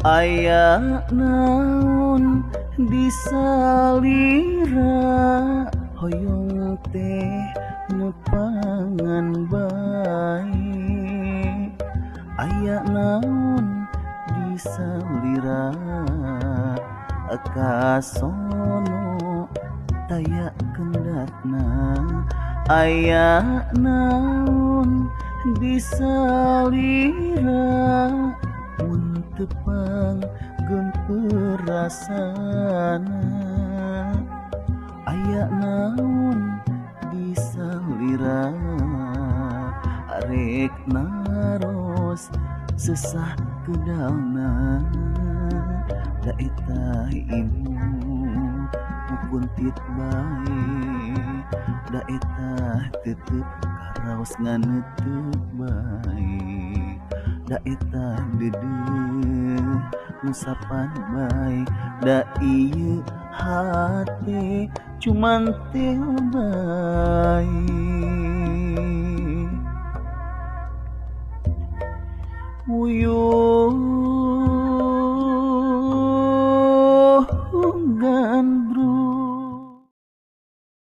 Aya naon di salira hoyong teh nepangan bae. Aya naon di salira kasono taya kendatna. Aya naon di salira mun tepang gemperasana. Aya naon di salira arek naros sesah kedalna. Da eta imut pupuntit bae, da eta tetep karaos nganetep bae, da eta deudeuh ngusapan bae, da ieu hate cuman teh bae. Uyuh